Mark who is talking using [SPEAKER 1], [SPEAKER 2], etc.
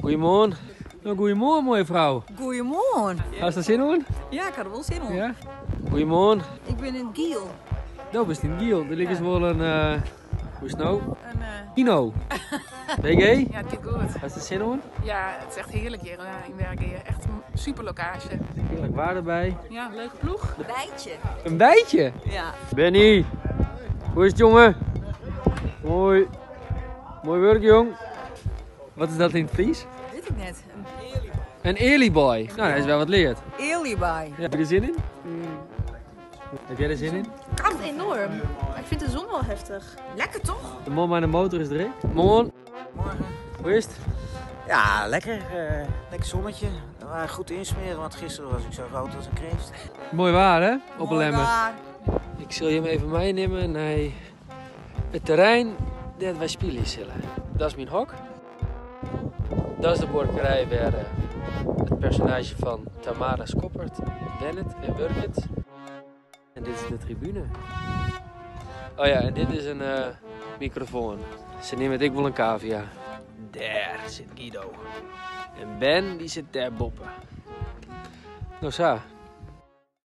[SPEAKER 1] Goeiemoarn. No, goeiemoarn, moaie frou.
[SPEAKER 2] Goeiemoarn.
[SPEAKER 1] Hast der sin oan?
[SPEAKER 2] Ja, ik ha der wol sin oan.
[SPEAKER 1] Ja? Goeiemoarn.
[SPEAKER 2] Ik bin yn it giel.
[SPEAKER 1] Do bist yn it giel. Der liket wol in, hoe is it no?
[SPEAKER 2] In
[SPEAKER 1] Kino. BG?
[SPEAKER 3] Ja, it giet goed.
[SPEAKER 1] Hast der sin oan?
[SPEAKER 3] Ja, it is echt hearlik hjir yn Wergea. Echt in super lokaasje.
[SPEAKER 1] Hearlik waar derby.
[SPEAKER 3] Ja, leuke ploech.
[SPEAKER 2] Een bijtje.
[SPEAKER 1] In bijtje?
[SPEAKER 2] Ja.
[SPEAKER 1] Benny, hoe is it jonge? Mooi. Mooi wurk jong. Wat is dat yn it Frysk?
[SPEAKER 2] Wit ik net.
[SPEAKER 1] In early boy. No, dat is wer wat leard.
[SPEAKER 2] Early boy.
[SPEAKER 1] Ja, heb je er zin in? Heb jij er zin in?
[SPEAKER 4] Echt enorm. Maar ik vind de zon wel heftig.
[SPEAKER 2] Lekker toch?
[SPEAKER 1] De man met de motor is er. Moarn.
[SPEAKER 5] Morgen.
[SPEAKER 1] Hoe is het?
[SPEAKER 5] Ja, lekker. Lekker zonnetje. Maar goed insmeren, want gisteren was ik zo rood als een kreeft.
[SPEAKER 1] Mooi waar, hè? Op
[SPEAKER 2] Mooi
[SPEAKER 1] Lemmer.
[SPEAKER 2] waar.
[SPEAKER 1] Ik sil jim even meinimme nei it terrein dêr't wy spylje sille. Dat is myn hok. Dat is de buorkerij wêr it personaazje fan Tamara Skoppert wennet en wurket. En dit is de tribune. Oh ja, en dit is in mikrofoan. Se neame it ek wol in cavia. Dêr sit Guido. En Ben dy sit dêr boppe. No sa.